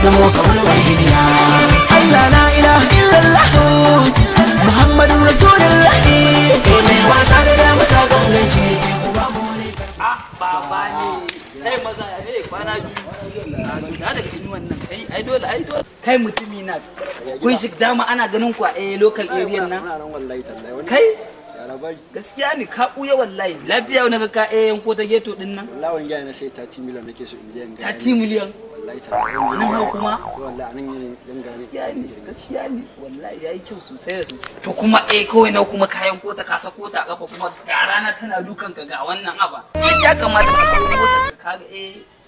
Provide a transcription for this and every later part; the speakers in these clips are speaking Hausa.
zamo kamar wahiniya. Allah la ilaha illallah Muhammadun Rasulullah. Eh mai wasa da damusa ganganci ke ku babu wani. A baba ne kai maza ya ne kwana biyu a daga inuwan nan kai ai dole ai dole kai mutumi na kun shi dama ana ganin ku a local area nan kai gaskiya ne ka buya wallahi lafiya wani ka yanko ta ghetto din nan wallahi wani gaya na sai 30 million nake so in je in ga 30 million wallahi tallahi nan hau kuma wallahi anan yin yan gane gaskiya ne wallahi yayi kyau sosai da sosai to kuma kawai na kuma kayan kota ka sako ta kafa kuma ga rana tana dukan ka ga wannan aba ya kamata ka sako mota ka ga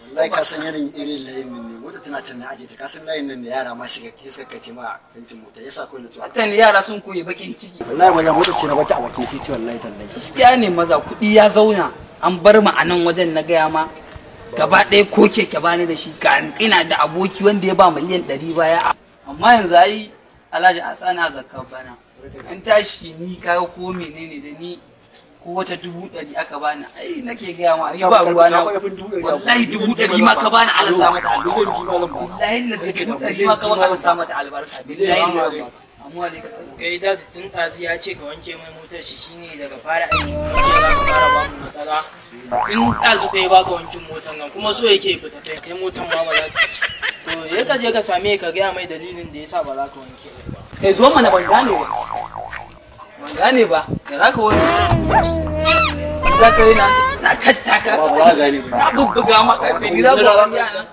wallahi ka san irin layin nan ne mota tana can na aje ta ka san layin nan ne yara ma suka kace ma fentin mota yasa ko na tuwa hakan yara sun koyi bakin ciki wallahi maza mota ce na bata a bakin titi wallahi tallahi gaskiya ne maza kuɗi ya zauna an bar mu a nan wajen na gaya ma gaba ɗaya ko keke bani da shi ga ina da aboki wanda ya ba miliyan 100 baya amma yanzu ai Alhaji Hassana zakka bana an tashi ni kaga ko menene da ni ko wata 100,000 aka bani ai nake gaya ma ni ba ruwa na wallahi 100,000 ma ka bani Allah sa mata albarka wallahi lazi 100,000 ma ka bani Allah sa mata albarka billahi amma alaikum salam kai da tun ɗazu ya ce ka wanke mai motar shi shine daga fara aiki ce za ka fara ba mu matsala in ɗazu kai baka wankin motar nan kuma so yake fita kai kai motar ma ba za to ya ka je ka same ka gaya mai dalilin da yasa ba za ka wanke ba kai zo mana ban gane ba ban gane ba da za ka wani za ka yi na na tattaka ba ba gane ba na bubbuga ma karfe ni za ku wani yana